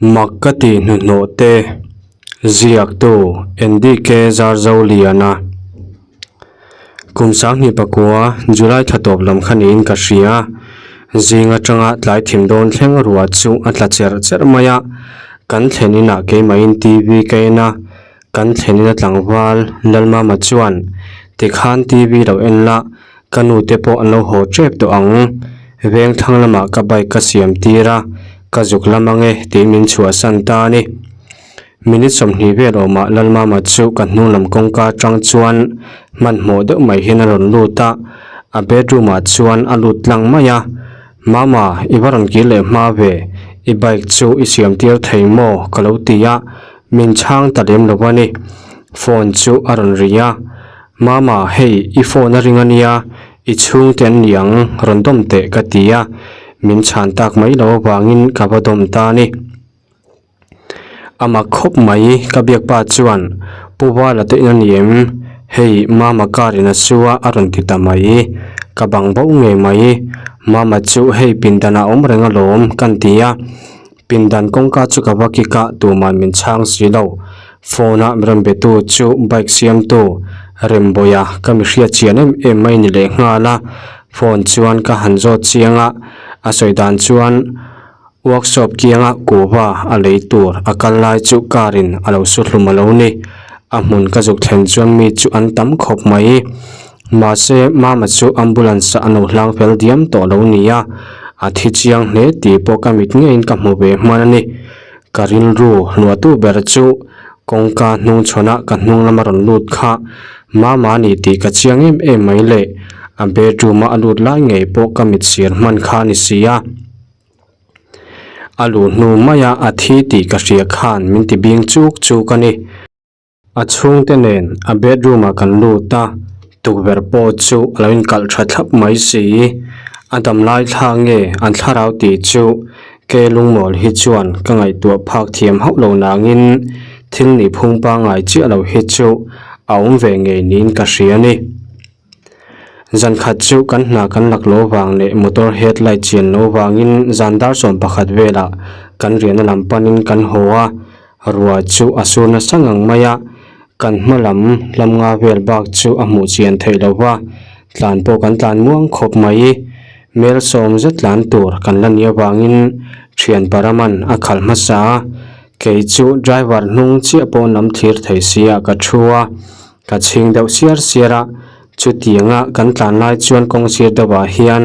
Mak ka tih hnuhnawh te ziaktu NDK Zarzoliana Kum sanghnih pakua July thla tawp lam kha niin ka hria. Zing atanga tlai thim dawn thleng ruah chu a tla cherh cherh mai a, kan thlen inah keimahin TV ka en a, kan thlen ina tlangval Lalmama chuan tikhan TV lo en la, Ka nu te pawh an lo haw tep tawh ang. Veng thlang lamah ka bike ka siam tir a, ka zuk lam ange tih min chhuahsan ta a ni. Minute 20 vel awmah Lalmama chu ka hnung lam kawngka atang chuan hmanhmawh deuh mai hian a rawn lut a, a bedroom ah chuan a lut tlang mai a. Mama, i va rawn kir leh hma ve, i bike chu i siam tir thei maw? ka lo ti a, min chhang ta lem lo a ni. Phone chu a rawn ri a. Mama, hei i phone a ring a nia, i chhungte an ni ang, rawn dawm teh ka ti a, min chhan tak mai lo avangin ka va dawm ta a ni. A mak khawp mai, ka biak pa chuan, Pu Vala te in a ni em? Hei Mama car in a su a, a rawn ti ta mai. Ka bang bo ngei mai, Mama chu hei pindanah a awm reng alawm, kan ti a. Pindan kawngka chu ka va kik a, tuman min chhang si lo. Phone a rawn be tu chu bike siamtu Rembawiha ka mi hriat chian em em mai ni leh nghal a. Phone chuan ka han zawt chiang a, a sawi dan chuan workshop kianga kuhva a lei tur a kal lai chu car in a lo su hlum a lo ni. A hmun ka zuk thlen chuan mi chu an tam khawp mai. Mahse, Mama chu ambulance ah an lo hlang fel diam tawh lo nia, a thi chiang hle tih pawh ka mit ngeiin ka hmu ve hman a ni. Ka rilru hluahtu ber chu kawngka hnung chhawnah ka hnung lama rawn lut kha Mama a ni tih ka chiang em em mai le, a bedroom a a lut lai ngei pawh ka mit sir hman kha a ni si a. A luh hnu maia a thi tih ka hria khan min ti bing chuk chuk a ni. A chhungte nen a bedroom ah kan lut a, tukverh pawh chu a lo inkalh tha thlap mai si. A dam lai thla nge an thlarau tih chu ke lungmawl hi chuan ka ngaihtuah phak thiam hauh lo nangin thil nih phung pangngai chiah lo hi chu a awm ve ngei niin ka hria a ni. Zan khat chu kan hna kan lak lo vang leh motor headlight chian lo vangin zan dar 11 velah kan riahna lam panin kan haw a, Ruah chu a sur nasa ngang mai a, kan hma lam hlam nga vel bak chu a hmuh chian theih lo va, tlan pawh kan tlan muang khawp mai. Mel sawm zet tlan tur kan la nih avangin thian Paraman a khalh hmasa a, kei chu driver hnung chiah pawn lam thlir thei si ah ka thu a, ka chhing deuh siar siar a, chutianga kan tlan lai chuan kawng sir deuh ah hian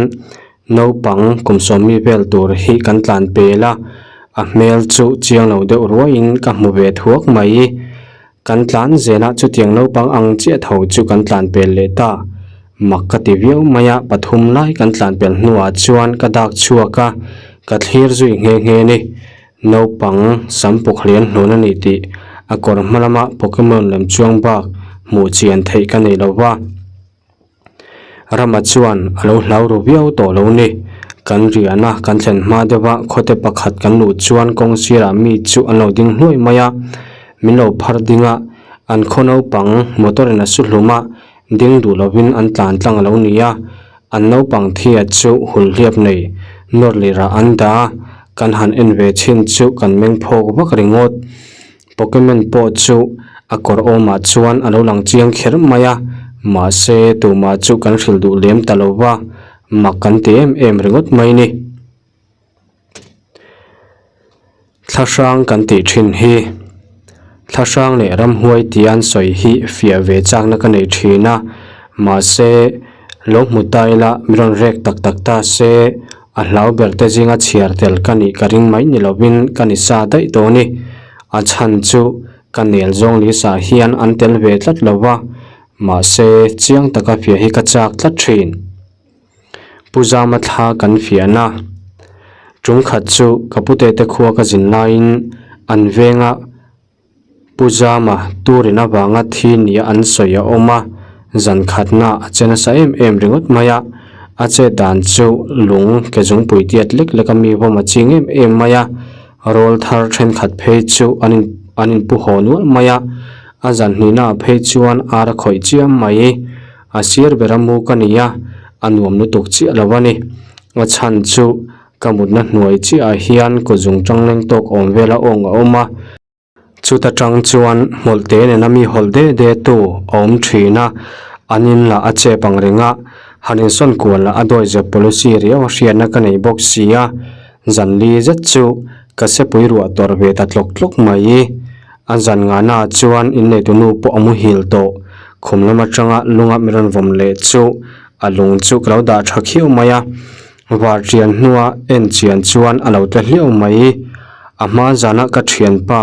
Naupang kum sawmmi vel tur hi kan tlan pel a, a hmel chu chiang lo deuh ruaiin ka hmu ve thuak mai. Kan tlan zelah chutiang naupang ang chiah tho chu kan tlan pel leh ta. Mak ka ti viau mai a, pathum lai kan tlan pel hnuah chuan ka dak chhuak a, ka thlir zui nghe nghe ni. Naupang sam puk hlian hlun a ni tih a kawr hma lama Pokemon lem chuang bak hmuh chian theih ka nei lo va. Rama chuan a lo hlau ru viau tawh lo ni. Kan riahna kan thlen hma deuh a, khawte pakhat kan luh chuan kawng sirah mi chu an lo ding hluai mai a, min lo phar ding a, an khaw naupang motor in a su hlum a, ding duh lovin an tlan tlang a lo ni a, an naupang thia chu hul hliap nei nawr lirah an dah a, kan han en ve chhin chu kan meng phawk vak ringawt. Pokemon pawh chu a kawr awmah chuan a lo lang chiang kher mai a, mahse tumah chu kan hrilh duh lem ta lo va, mak kan ti em em ringawt mai ni. Thla hrang kan tih thin hi thla hrang leh ramhuai tia an sawi hi fiah ve chakna ka nei thin a, mahse lo hmu ta ila min rawn rek tak tak ta se A hlau ber te zinga chhiar tel ka nih ka ring mai ni lovin ka ni sa daih tawh a ni. A chhan chu ka nel zawng lisa hian an tel ve tlat lo va, mahse chiang taka fiah hi ka chak tlat thin. Pu Zama thla kan fiahna ṭum khat chu ka pute te khua ka zin laiin an venga Pu Zama turin avanga thi nia an sawi a awm a, zan khatna a che nasa em em ringawt mai a, a chet dan chu lung ke zungpui tiat lek lek a mi vawm a ching em em mai a, rawl thar thenkhat phei chu an in an inpu haw nual mai a, a zan hnihna ah phei chuan ar a khawih chiam mai, a sir ber a mu ka ni a, a nuam lutuk chiah lo a ni, a chhan chu. Ka mutna hnuai chiahah hian kawtzung tang leng tawk awm vela awng a awm a. Chuta tang chuan hmawlhte nena mi hawlh de de tu a awm thin a, an in lah a chep ang reng a, han insawn kual lah a dawi zep policy riau a hriatna ka nei bawk si a, zan li zet chu ka sepui ruah tawrh ve ta tlawk tlawk mai. A zan ngahnaah chuan inneitu nu pawh a muhil tawh, khum lam atanga lunga mi rawn vawm leh chu a lung chu ka lo dah tha khiau mai a. Var ṭian hnua en chian chuan a lo tle hliau mai. A hma zana ka ṭhianpa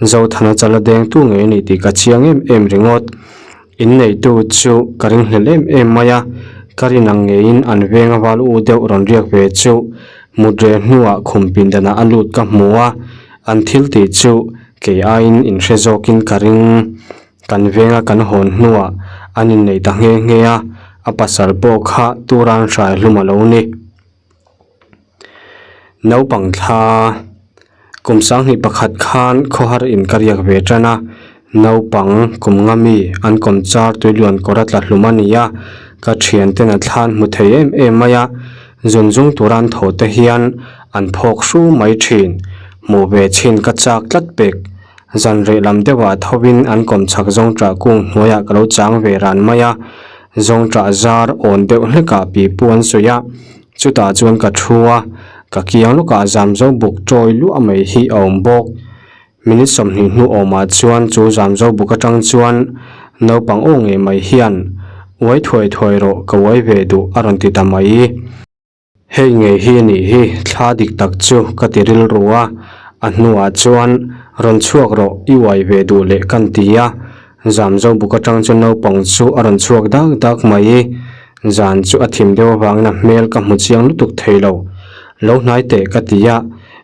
Zothana chala dengtu ngei a ni tih ka chiang em em ringawt. Inneitu chu ka ringhlel em em mai a, ka rin ang ngeiin an venga val u deuh rawn riak ve chu mut reh hnuah khum pindanah a lut ka hmu a, an thil tih chu kei aiin inhre zawkin ka ring. Kan venga kan hawn hnuah an innei ta nghe nghe a, a pasal pawh kha turan hrai hlum a lo ni. Naupang thla kum sanghnih pakhat khan khawhar in ka riak ve tan a, naupang kum nga mi an kawm char tuiluan kawr a tla hlum a ni a, ka thianten a thlan hmu thei em em mai a, zun zung tura an thaw te hian an phawk hru mai thin, hmuh ve chhin ka chak tlat pek. Zan reh lam deuhah thovin an kawm chhak zawngṭah kung hnuaiah ka lo chang ve ran mai a, zawngṭah zar awn deuh hlekah pipu an sawi a, chutah chuan ka thu a, ka kiang lawkah zamzo buk ṭawi luah mai hi a awm bawk. Minute 20 hnu awmah chuan chu zamzo buk aṭang chuan naupang aw ngei mai hian, Uai thuai thuai rawh, ka uai ve duh a rawn ti ta mai. Hei ngei hi a nih hi, thla dik tak chu ka ti rilru a, a hnuah chuan rawn chhuak rawh i uai ve duh leh kan ti a, Zamzo buk atang chuan naupang chu a rawn chhuak dak dak mai. Zan chu a thim deuh avangin a hmel ka hmu chiang lutuk thei lo. Lo hnai teh ka ti a,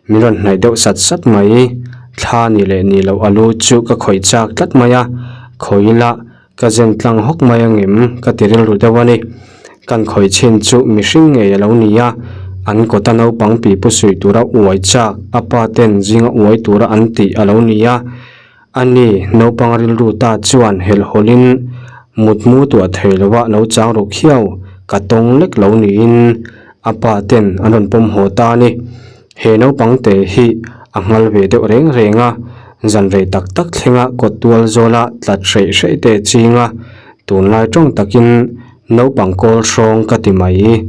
min rawn hnaih deuh sat sat mai. Thla ni leh ni loh a lu chu ka khawih chak tlat mai a, khawi ila Ka zen tlang hawk mai angem ka ti rilru deuh a ni. Kan khawih chhin chu mihring ngei a lo ni a, an kawta naupang pipu suih tura uai chak a pa ten zinga uai tura an tih a lo ni a. A ni, naupang rilru ta chuan helhhawlhin mutmu tuah thei lova lo chang ru khiau ka tawng lek lo niin a pa ten an rawn pawm haw ta a ni. He naupang te hi a nghal ve deuh reng reng a, zan rei tak tak thlenga kawt tual zawla tlat hreih hreih te ching a, tunlai tawng takin naupang kawl hrawng ka ti mai.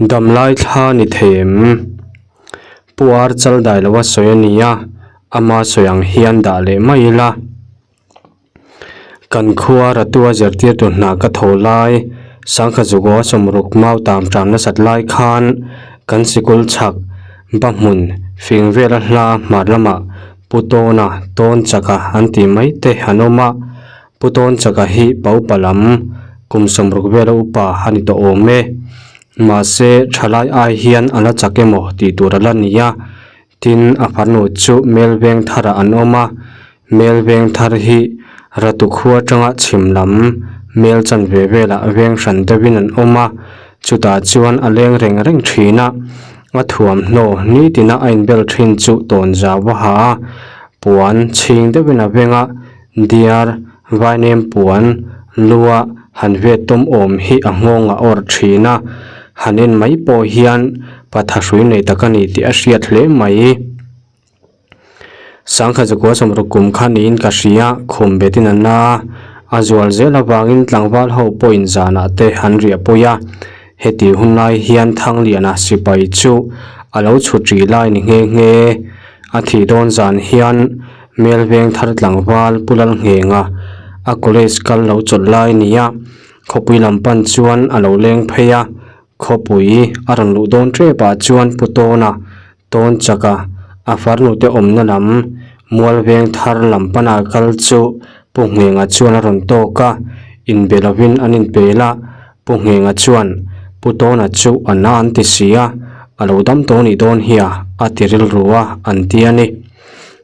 Damlai thla ni thei em? Pu Ar chal dai lo a sawi a nia, ama sawi ang hian dah leh mai ila. Kan khua Ratua zirtirtu hna ka tho lai, Sangkha Zugaw sawmruk mau tam ṭam nasat lai khan kan sikul chhak ba hmun fing vela hla hmar lamah Pu Tawna tawn chaka an tih mai te an awm a, Pu Tawn chaka hi pa upa lam kum 60 vela upa a ni tawh awm e. Mahse, ṭhalai ai hian a la chak emaw tih tur a la ni a, Tin, a farnu chu Melveng tharah an awm a, Melveng thar hi Ratu khua atanga chhim lam mel chanve velah veng hran deuhin an awm a, chutah chuan a leng reng reng thin a, a thuamhnaw nitina a inbel thin chu tawn zau a ha a, puan chhing deuhin a veng a, Diar, vainem puan, lua han vet tawm awm hi a nghawng a awrh thin a, han en mai pawh hian patha hrui nei tak a ni tih a hriat hle mai. Sangkha zakua sawmruk kum kha niin ka hria, khum betin a na a, a zual zel avangin tlangval ho pawhin zanah te an riah pui a, heti hun lai hian Thangliana sipai chu a lo chhut rih lai ni nghe nghe. A thih dawn zan hian Mel veng thar tlangval Pu Lalnghenga a college kal lo chawlh lai nia khawpui lam pan chuan a lo leng phei a, khawpui a rawn luh dawn tep ah chuan Pu Tawna tawn chak a, a farnu te awmna lam mual veng thar lam pana kal chu Pu Nghenga chuan a rawn tawk a, inbe lovin an inpel a, Pu Nghenga chuan Pu Tawna chu a na an ti si a, a lo dam tawh nih dawn hi a, a ti rilru a, an ti a ni.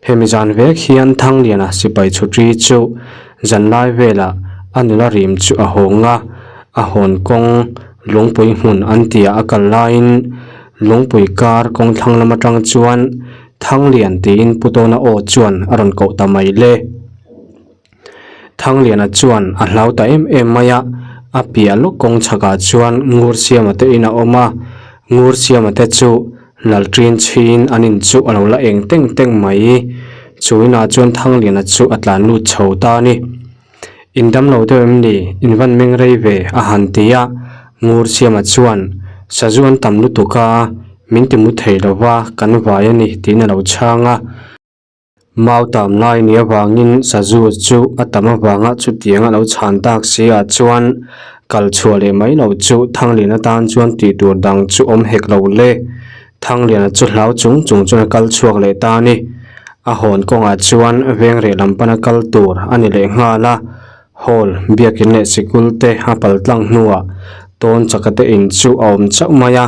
Hemi zan vek hian Thangliana sipai chhutri chu zanlai velah a nula rim chu a hawng a, a hawn kawng Lungpui hmun an tia a kal laiin Lungpui kar kawng thlang lam atang chuan Thanglian tiin Pu Tawna aw chuan a rawn koh ta mai le. Thangliana chuan a hlau ta em em mai a, a piah lawk kawng chhakah chuan Ngursiama te in a awm a. Ngursiama te chu Lalṭin chhiin an in chu a lo la eng teng teng mai. Chu inah chuan Thangliana chu a tlan lut chho ta a ni. In dam lo deuh em ni? In van meng rei ve a han ti a. Ngursiama chuan, Sazu an tam lutuk a, min ti mu thei lo va, kan vai a ni tiin a lo chhang a. Mau tam lai ni avangin sazu chu a tam avanga chutiang a lo chhan tak si ah chuan kal chhuah leh mai lo chu Thangliana tan chuan tih tur dang chu awm hek lo le. Thangliana chu hlau chung chung chuan a kal chhuak leh ta a ni. A hawn kawngah chuan veng reh lam pana kal tur a ni leh nghal a, hall, biakin leh sikul te a pal tlang hnuah tawn chaka te in chu a awm chauh mai a,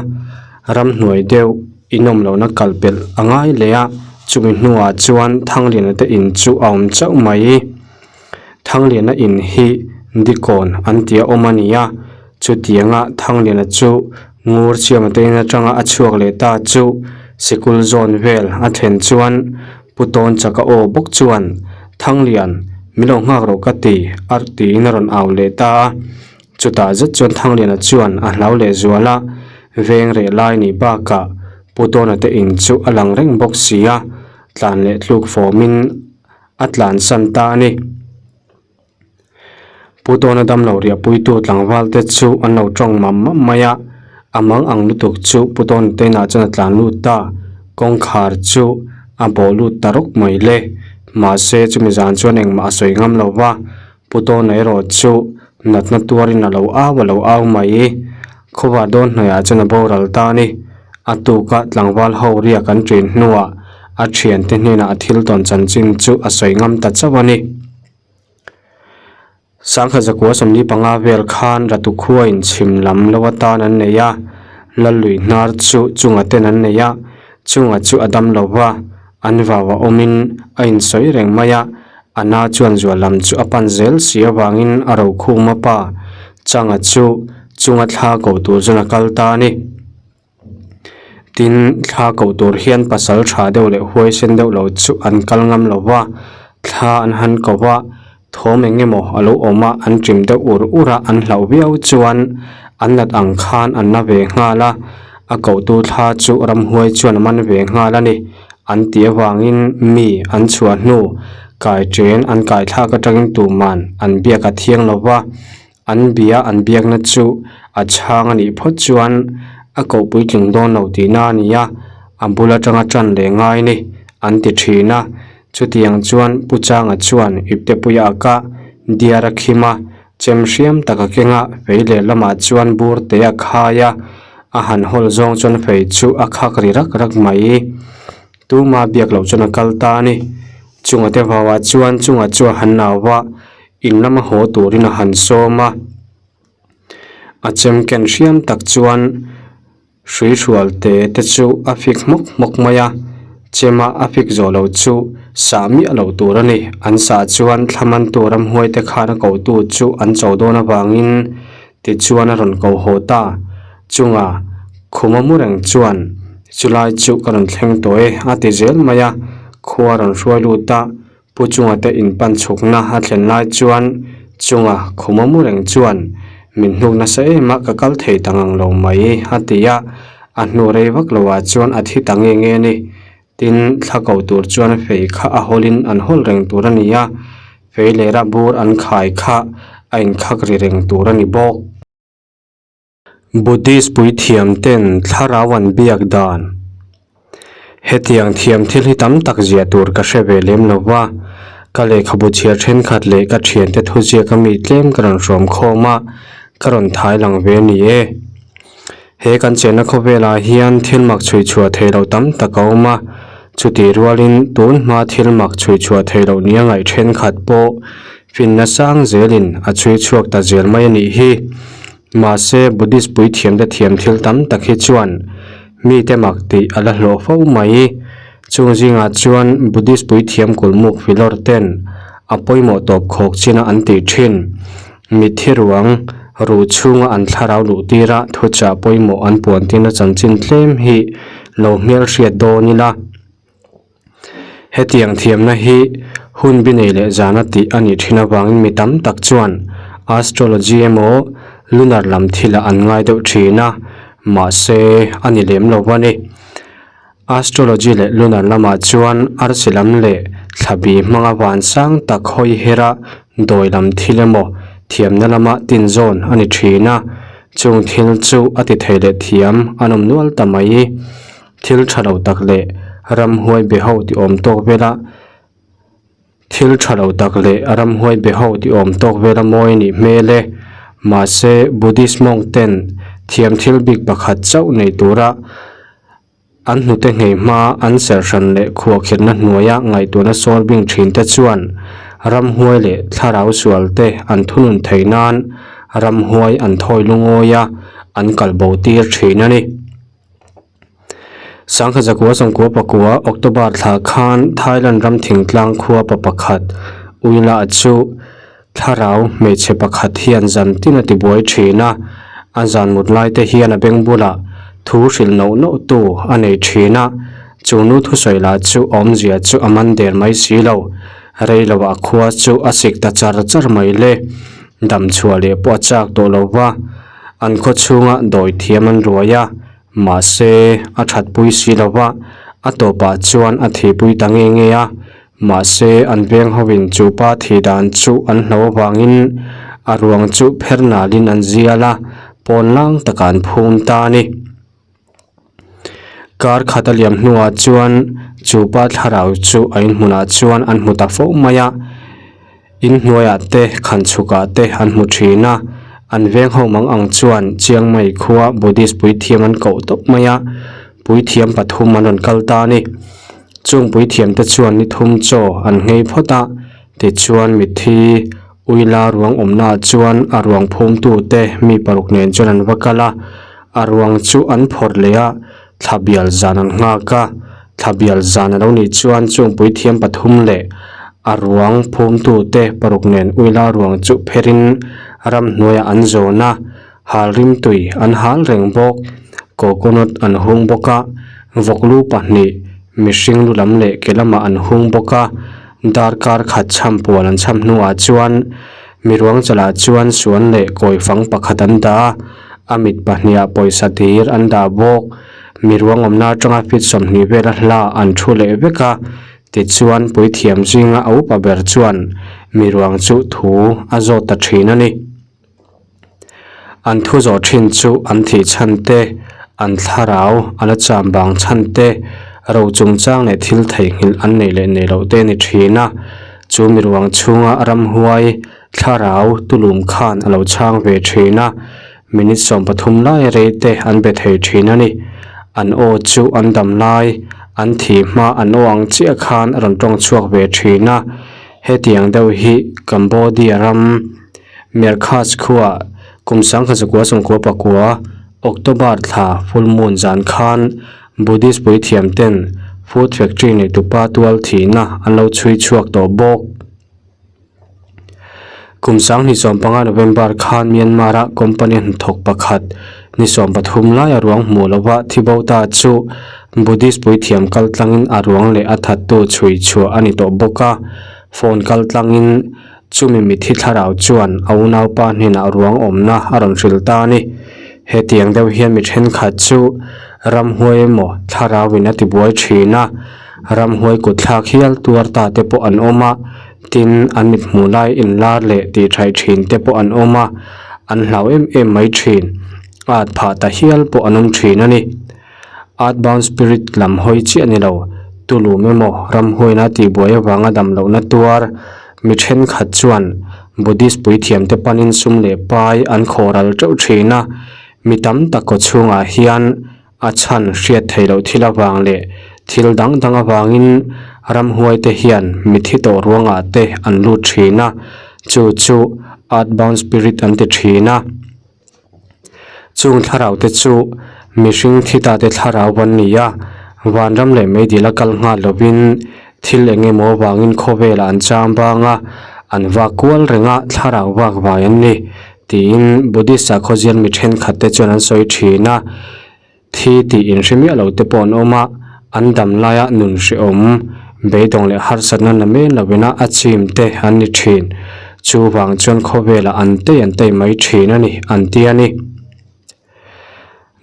ramhnuai deuh inawm lohna kal pelh a ngai leh a, chumi hnuah chuan Thangliana te in chu a awm chauh mai. Thangliana in hi Dikawn an tia awm a ni a, chutianga Thangliana chu Ngur Chiama te in atanga a chhuak leh ta chu sikul zawn vel a thlen chuan Pu Tawn chaka aw bawk chuan Thanglian min lo nghak rawh ka ti a tiin a rawn au leh ta a. Chutah zet chuan Thangliana chuan a hlau leh zual a, veng reh lai nih bakah Pu Tawna te in chu a lang reng bawk si a, tlan leh tluk fawmin a tlansan ta a ni. Pu Tawna damlo riahpuitu tlangval te chu an lo tawng mam mam mai a, a mang ang lutuk chu Pu Tawna te inah chuan a tlan lut ta, kawngkhar chu a bawh lut ta rawk mai le. Mahse chumi zan chuan engmah a sawi ngam lo va, Pu Tawna erawh chu natna tuarin a lo au a lo au mai. Khawvar dawn hnuaiah chuan a boral ta a ni. A tuka tlangval ho riak an ṭin hnuah a ṭhiante hnenah a thil tawn chanchin chu a sawi ngam ta chauh a ni. Sangha zakua 45 vel khan Ratu khuain chhim lam lo atan an nei a, Lallui hnar chu chunga ten an nei a, chunga chu a dam lo va, an vau a awmin a insawi reng mai a, a na chuan zual lam chu a pan zel si avangin a rokhuma pa Changa chu chunga thla ko tur chuan a kal ta a ni. Tin, thla ko tur hian pasal tha deuh leh huaisen deuh lo chu an kal ngam lo va, thla an han ko va, thawm eng emaw a lo awm a, an ṭim deuh ur ur a, an hlauh viau chuan an nat ang khan an la ve nghal a, a kohtu thla chu ramhuai chuan a man ve nghal a ni. An tih avangin mi an chhuah hnu kai ṭen an kai thlak aṭangin tuman an biak a thiang lo va, An bia an biakna chu a chhang a nih phawt chuan a koh puitling dawn lo tihna a ni a, a bul atanga tan leh ngai ni an ti thin a. Chutiang chuan Pu Changa chuan iptepuia a kah diar a khim a, chem hriam tak a keng a, fei leh lamah chuan bur te a khai a, a han hawl zawng chuan fei chu a khak ri rak rak mai. Tuma biak loh chuan a kal ta a ni. Chunga te vauah chuan chunga chu a han nau va, In lama haw turin a han sawm a, a chem ken hriam tak chuan hrui hrual te te chu a fik hmawk hmawk mai a, chema a fik zawh loh chu sah miah loh tur a ni. An sah chuan thla mantu ramhuai te khan a kotu chu an cho dawn avangin tichuan a rawn ko haw ta. Chunga khuma mu reng chuan chulai chu ka rawn thleng tawh e a ti zel mai a, khua rawn hruai lut a. Pu Chunga te in pan chhukna a thlen lai chuan Chunga khuma mu reng chuan min hnuk nasa em a ka kal thei ta ngang lo mai a ti a, a hnu rei vak lo ah chuan a thi ta nge nge ni. Tin, thla ko tur chuan fei kha a hawlin an hawl reng tur a ni a, fei lera bur an khai kha a inkhak ri reng tur a ni bawk. Buddhist puithiam ten thlarau an biak dan. Hetiang thiam thil hi tam tak ziah tur ka hre ve lem lo va, ka lehkhabu chhiar thenkhat leh ka thiante thuziak a mi tlem ka rawn hrawm khawm a, ka rawn thai lang ve a ni e. He kan chenna khawvelah hian thil mak chhui chhuah theih loh tam tak a awm a, chutih rualin tun hma thil mak chhui chhuah theih loh nia ngaih thenkhat pawh Finna sang zelin a chhui chhuak ta zel mai a nih hi. Mahse, Buddhist puithiamte thiam thil tam tak hi chuan mite mak tih a la hlawh fo mai. Chung zingah chuan Buddhist puithiam kulmuk filawr ten a pawimawh tawp khawk china an tih thin. Mitthi ruang ruh chhunga an thlarau luh tira thuchah pawimawh an puan tirna chanchin tlem hi lo hmelhriat dawn ila. Hetiang thiamna hi hun bi nei leh zana tih a nih thin avangin mi tam tak chuan astrology emaw lunar lam thilah an ngai deuh thin a. Mahse, a ni lem lo a ni. Astrology leh lunar lamah chuan arsi lam leh thlabi hmanga van sang tak hawi hera dawi lam thil emaw thiamna lama tinzawn a ni thin a, chung thil chu a ti thei leh thiam an awm nual ta mai. Thil tha lo tak leh ramhuai be ho ti awm tawk vela Thil tha lo tak leh ramhuai be ho ti awm tawk vela mawi a nih hmel e. Mahse, Buddhist monk ten thiam thil bik pakhat chauh nei tura an hnute nghei hma an serh hran leh khuahkhirhna hnuaia ngaihtuahna sawl bing thin te chuan ramhuai leh thlarau sual te an thunun theih nan ramhuai an thawi lungawi a, an kalbo tir thin a ni. Sangha zakua sawmkua pakua October thla khan Thailand ram thingtlang khua pa pakhat Uila chu thlarau hmeichhe pakhat hian zan tin a tibuai thin a, a zan mut lai te hian a beng bulah thu hrilh noh noh tu a nei thin a, chu nu thusawi lah chu awmzia chu a man der mai si lo, rei lo ah khua chu a sik ta char char mai le, dam chhuah leh pawh a chak tawh lo va. An khaw chhunga dawi thiam an ruai a, mahse a thatpui si lo va, a tawpah chuan a thihpui ta nge nge a, mahse an veng hovin chu pa thih dan chu an hlo avangin a ruang chu pher nalin an zial a, pawn lang takah an phum ta a ni. Kar khat a liam hnuah chuan chu pa thlarau chu a inhmunah chuan an hmu ta fo mai a, inhnuaiah te khan chhukah te an hmu thin a, an veng ho mang ang chuan Chiang Mai khua Buddhist puithiam an koh tawp mai a, puithiam pathum an rawn kal ta a ni. Chung puithiam te chuan ni thum chaw an nghei phawt a, tichuan mitthi Uila ruang awmnaah chuan a ruang phumtute mi paruk nen chuan an va kal a, a ruang chu an phawrh leh a, thla bial zan an nghak a, thla bial zan a lo nih chuan chung puithiam pathum leh a ruang phumtute paruk nen Uila ruang chu pherin ramhnuaiah an zawn a, hal rimtui an hal reng bawk, coconut an hung bawk a, vawklu pahnih mihring lu lam leh ke lamah an hung bawk a, darkar khat chham puan an chham hnuah chuan mi ruang chalah chuan suan leh kawi fang pakhat an dah a, a mit pahniha pawisa dir an dah bawk, mi ruang awmna atanga feet 20 vela hla an thu leh vek a, tichuan puithiam zinga a upa ber chuan mi ruang chu thu a zawt ta thin a ni. An thu zawh thin chu an thih chhan te, an thlarau a la cham bang chhan te, ro chungchang leh thil theihnghilh an neih leh neih loh te a ni thin a. Chu mi ruang chhunga ramhuai thlarau tulum khan a lo chhang ve thin a, minute 13 lai rei te an be thei thin a ni. An aw chu an dam lai, an thih hma an aw ang chiah khan a rawn tawng chhuak ve thin a. Hetiang deuh hi Cambodia ram. Merkhas khua kum 1999 October thla full moon zan khan Buddhist puithiam ten food factory neitupa tual thihna an lo chhui chhuak tawh bawk. Kum 2015 November khan Myanmar a company hnathawk pakhat ni 13 lai a ruang hmuh lova thi bo ta chu Buddhist puithiam kaltlangin a ruang leh a thattu chhui chhuah a ni tawh bawk a, phone kaltlangin Chumi mithi thlarau chuan a unaupa hnenah ruang awmna a rawn hrilh ta a ni. Hetiang deuh hian mi thenkhat chu ramhuai emaw thlarauin a tibuai thin a, ramhuai kutthlak hial tuar ta te pawh an awm a, tin an mit hmuh lai inlar leh tihṭhaih thin te pawh an awm a, an hlau em em mai thin. At phah ta hial pawh an awm thin a ni. Outbound spirit lam hawi chiah ni lo, tulum emaw ramhuaina tihbuai avanga dam lohna tuar mi thenkhat chuan Buddhist puithiamte panin sum leh pai an khawhral teuh thin a, mi tam tak kaw chhungah hian a chhan hriat theih loh thil avang leh thil dang dang avangin ramhuaite hian mithi tawh ruangah te an lut thin a, chu chu outbound spirit an ti thin a. Chung thlarau te chu mihring thi ta te thlarau an ni a, vanram leh meidil a kal nghal lovin thil eng emaw avangin khawvelah an chang bang a, an vak kual reng a, thlarau vak vai an ni tiin Buddhist sakhaw zial mi thenkhat te chuan an sawi thin a. Thi tih inhre miah lo te pawh an awm a, an dam laia nun hrehawm, beidawng leh harsatna na men lovina a chim te an ni thin. Chuvang chuan khawvelah an tei an tei mai thin a ni, an ti a ni.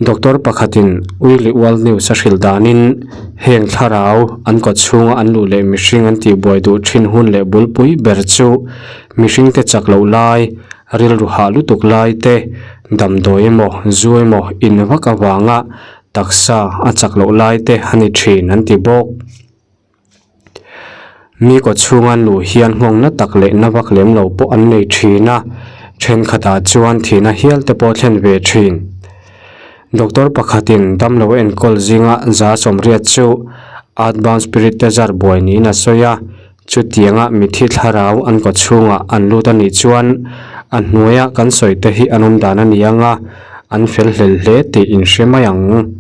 Doctor pakhatin Weekly World News a hrilh danin heng thlarau an kawt chhunga an luh leh mihring an tihbuai duh thin hun leh bulpui ber chu mihringte chak loh lai, rilru hah lutuk lai te, damdawi emaw, zu emaw in vak avanga taksa a chak loh lai te a ni thin an ti bawk. Mi kaw chhunga an luh hian nghawngna tak leh na vak lem lo pawh an nei thin a, thenkhatah chuan thihna hial te pawh thlen ve thin. Doctor pakhatin damlo enkawl zinga za sawmriat chu outbound spirit te zar buai niin a sawi a, chutianga mithi thlarau an kaw chhungah an lut a nih chuan a hnuaia kan sawi te hi an awm dan a ni ang a, an fel hlel hle tih inhre mai ang.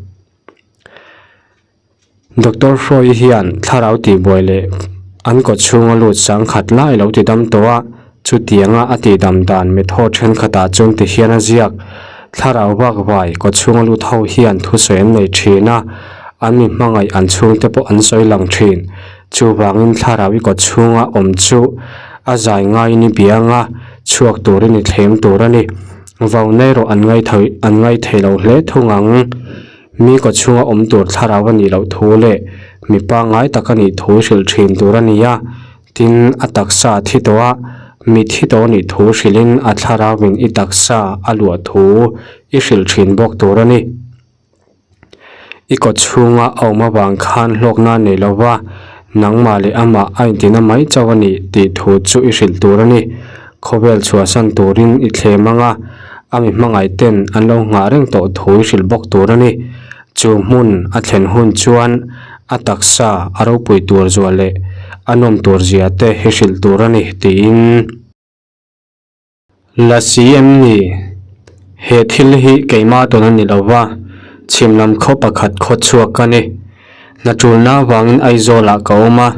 Doctor Hruaii hian thlarau tihbuai leh an kaw chhunga lut sangkhat lai lo ti dam tawh a, chutianga a tihdam dan method thenkhatah chuan ti hian a ziak. Thlarau vak vai kaw chhunga lut ho hian thusawi an nei thin a, an mi hmangaih an chhungte pawh an sawi lang thin. Chuvangin thlarau i kaw chhunga awm chu a zai ngaiin i biang a, chhuak turin i thlem tur a ni. Vauna erawh an ngaithei lo hle thung ang. Mi kaw chhunga awm tur thlarau a nih loh thu leh mi pangngai tak a nih thu hrilh thin tur a ni a, tin a taksa a thi tawh a, mi thi tawh a nih thu hrilhin a thlarauin i taksa a luah thu i hrilh thin bawk tur a ni. I kaw chhunga a awm avang khan hlawkna a nei lo va, nangmah leh amah a intina mai chauh a ni tih thu chu i hrilh tur a ni. Khawvel chhuahsan turin i thlem ang a, a mi hmangaih ten an lo nghah reng tawh thu i hrilh bawk tur a ni. Chu hmun a thlen hun chuan a taksa a ropui tur zuah leh a nawm tur zia te hi hrilh tur a ni tiin. La si em ni? He thil hi keimah tawn a ni lo va, chhim lam khaw pakhat khaw chhuak ka ni. Hna tulna avangin Aizawlah ka awm a,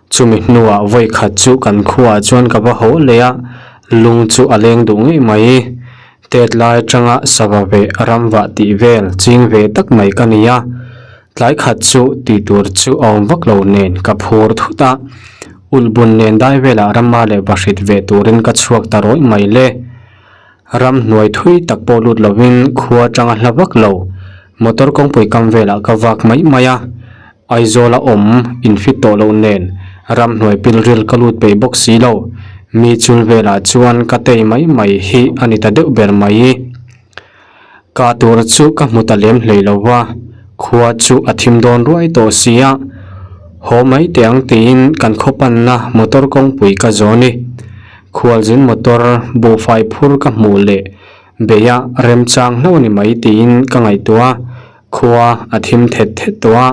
Chumi hnuah vawi khat chu kan khuaah chuan ka va haw leh a, lung chu a leng duh ngei mai. Tet lai atanga sava veh ram vah tih vel ching ve tak mai ka ni a, tlai khat chu tih tur chu a awm vak lo nen ka phur thut a, ulhbun nen dai velah rama leh vahrit ve turin ka chhuak ta rawih mai le. Ram hnuai thui tak pawh lut lovin khua atanga hla vak lo motor kawngpui kam velah ka vak mai mai a, Aizawla awm infit tawh loh nen ramhnuai pilril ka lut peih bawk si lo, mi chul velah chuan ka tei mai mai hi a ni ta deuh ber mai. Kah tur chu ka hmu ta lem hlei lo va, khua chu a thim dawn ruai tawh si a, haw mai teh ang tiin kan khaw panna motor kawngpui ka zawn i, khualzin motor buhfai phur ka hmuh leh beia remchang hlauh a ni mai tiin ka ngaihtuah a. Khua a thim thet thet tawh a,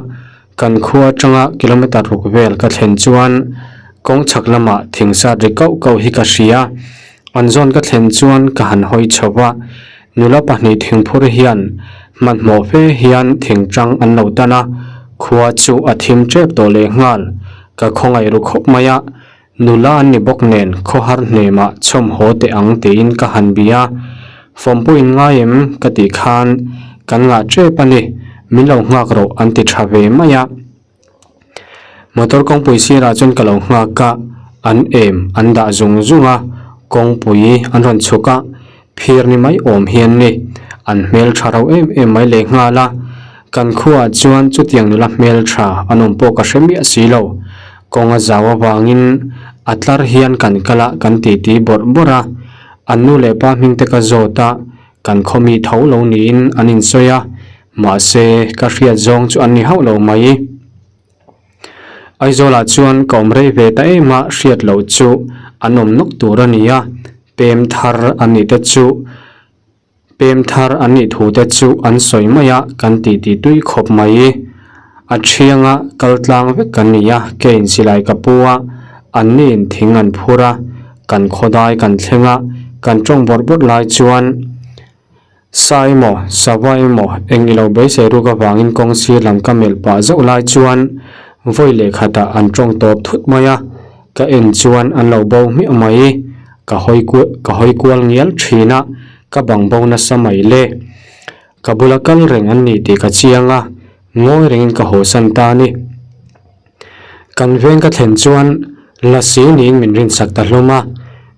kan khua atanga kilometer ruk vel ka thlen chuan kawng chhak lamah thing sat ri kauh kauh hi ka hria. An zawn ka thlen chuan ka han hawi chho va, nula pahnih thingphur hian hmanhmawh fe hian thing tang an lo tan a, khua chu a thim tep tawh lehnghal. Ka khawngaih ru khawp mai a, Nula an ni bawk nen khawhar hnemah chhawm haw teh ang tiin ka han bia a, Fawm pawh in ngai em? ka tih khan kan ngah tep a ni, min lo nghak rawh an ti tha ve mai a. Motor kawngpui sirah chuan ka lo nghak a, an em an dah zung zung a, kawngpui an rawn chhuk a, Phir ni mai awm hian ni, an hmel tha rauh em em mai leh nghal a, kan khuaah chuan chutiang nula hmel tha an awm pawh ka hre miah si lo. Kawng a zau avangin a tlar hian kan kal a kan titi bawrh bawrh a, an nu leh pa hming te ka zawt a, kan khaw mi tho lo niin an insawi a, mahse ka hriat zawng chu an ni hauh lo mai. Aizawlah chuan ka awm rei ve ta em a, hriat loh chu an awm nawk tur a ni a, pem thar an nih te chu pem thar an nih thu te chu an sawi mai a, kan tih tih tui khawp mai. A thianga kal tlang vek kan ni a, keiin silai ka pu a, anniin thing an phur a, kan khawdai kan thleng a, kan tawng bawrh bawrh lai chuan Sa emaw, sava emaw, eng ilo beisei ruk avangin kawng sir lam ka melh pah zauh lai chuan vawi leh khatah an tawng tawp thut mai a, ka en chuan an lo bo hmiah mai. Ka hawi ka hawi kual ngial thin a, ka bang bo nasa mai le. Ka bula kal reng an ni tih ka chiang a, ngawi rengin ka hawsan ta a ni. Kan veng ka thlen chuan Lasi niin min rinsak ta hlawm a,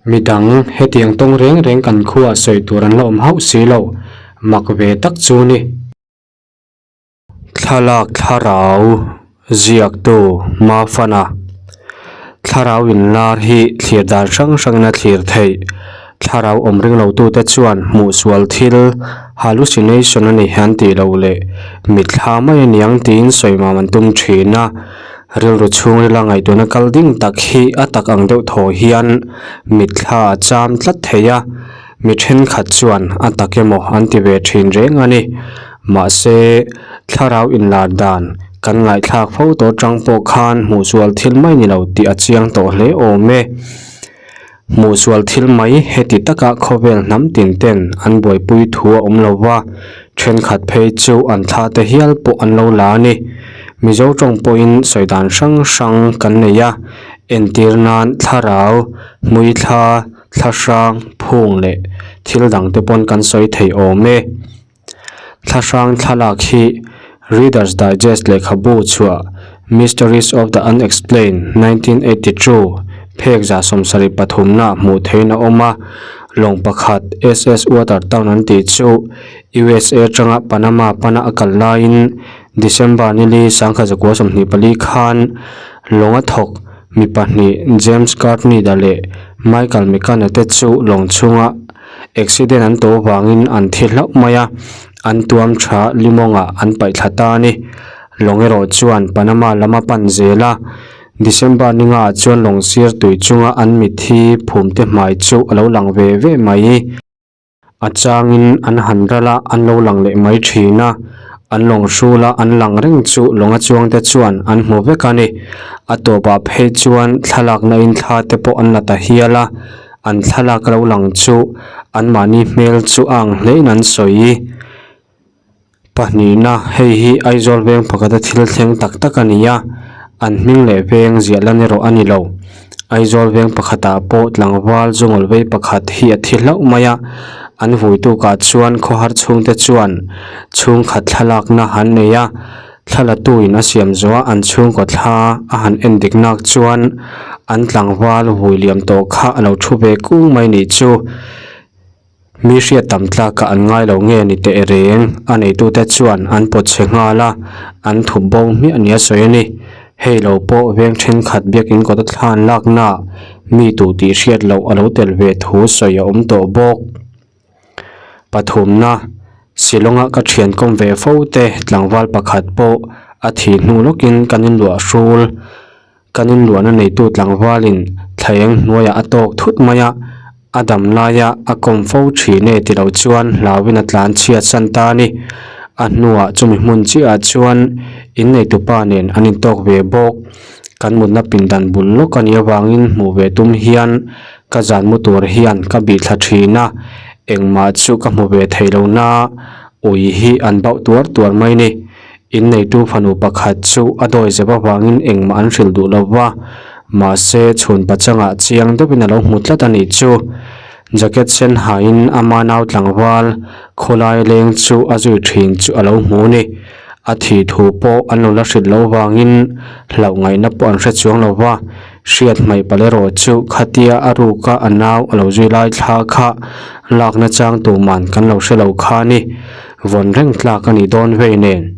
midang hetiang tawng reng reng kan khuaah sawi tur an la awm hauh si lo, mak ve tak chu ni. Thlalak thlarau ziaktu Mafana thlarau inlar hi thlir dan hrang hrangin a thlir theih. Thlarau awm ring lotute chuan hmuhsual thil hallucination a ni an tih loh leh mitthla mai a niang tiin sawimam an tum thin a. Rilru chhungrila ngaihtuahna kal ding tak hi a tak ang deuh thaw hian mitthla a cham tlat thei a. Mi thenkhat chuan a tak emaw an ti ve thin reng a ni. Mahse, thlarau inlar dan kan ngaihthlak fo tawh atang pawh khan hmuhsual thil mai ni lo tih a chiang tawh hle awm e. Hmuhsual thil mai heti taka khawvel hnam tin ten an buaipui thu a awm lo va, thenkhat phei chu an thla te hial pawh an lo la a ni. Mizo tawng pawhin sawi dan hrang hrang kan nei a, entir nan thlarau, hmuithla, Thlahrang, phung leh thil dang te pawn kan sawi thei awm e. Thlahrang thlalak hi Reader's Digest lehkhabu chhuah Mysteries of the Unexplained 1982 phek 73 na hmuh theihin a awm a, lawng pakhat SS Watertown an tih chu USA atanga Panama pana a kal laiin December nili 1924 khan lawng a thawk Mi pahnih, James Cartnida leh Michael McCann-a te chu lawng chhunga accident an tawh vangin an thi hlauh mai a, an tuam tha limawngah an paih thla ta a ni. Lawng erawh chuan Panama lama pan zel a, December ni ngaah chuan lawng sir tui chunga an mitthi phumte hmai chu a lo lang ve ve mai. A changin an han ral a, an lo lang leh mai thin a, an lawng hrul a, an lang reng chu lawnga chuangte chuan an hmu vek a ni. A tawpah phei chuan thlalakna in thla te pawh an la ta hial a, an thlalak lo lang chu anmahni hmel chu a ang hlein an sawi. Pahnihna, hei hi Aizawl veng pakhata thil thleng tak tak a ni a, an hming leh veng ziah lan erawh a ni lo. Aizawl veng pakhatah pawh tlangval zungawl vei pakhat hi a thi hlauh mai a, an vui tukah chuan khawhar chhungte chuan chhungkhat thlalakna han nei a, thlalatuin a siam zawh a an chhungkaw thla a han en dik nak chuan an tlangval vui liam tawh kha a lo thu ve kung mai nih chu. Mi hriat tam tlakah an ngai lo nge ni teh reng, a neitute chuan an pawt chhe nghal a, an thup bo hmiah nia sawi a ni. Hei lo pawh veng thenkhat biakin kawta thlan laknaah mi tu tih hriat loh a lo tel ve thu sawi a awm tawh bawk. Pathumna, Shillong-a ka thian kawm ve fo te tlangval pakhat pawh a thih hnu lawkin kan inluah hrul. Kan inluahna neitu tlangvalin thlaeng hnuaiah a tawk thut mai a, a dam laia a kawm fo thin e ti lo chuan hlauin a tlan chhiat san ta a ni. A hnuah chumi hmun chiahah chuan inneitupa nen an intawk ve bawk. Kan mutna pindan bul lawk a nih avangin hmuh ve tum hian ka zan mu tur hian ka bih thla thin a, engmah chu ka hmu ve thei lo na, ui hi an bauh tuar tuar mai ni. Inneitu fanu pakhat chu a dawi zep avangin engmah an hrilh duh lo va, mahse chhun pachangah chiang deuhin a lo hmu tlat a nih chu. Jacket sen hain ama nau tlangval khawlai leng chu a zui thin chu a lo hmu ni. A thih thu pawh an lo la hrilh lo vangin hlauh ngaihna pawh an hre chuang lo va, hriat hmaih palh erawh chu khatia a ruka a nau a lo zui lai thla kha lakna chang tuman kan lo hre lo kha a ni. Vawn reng tlak a nih dawn vei nen.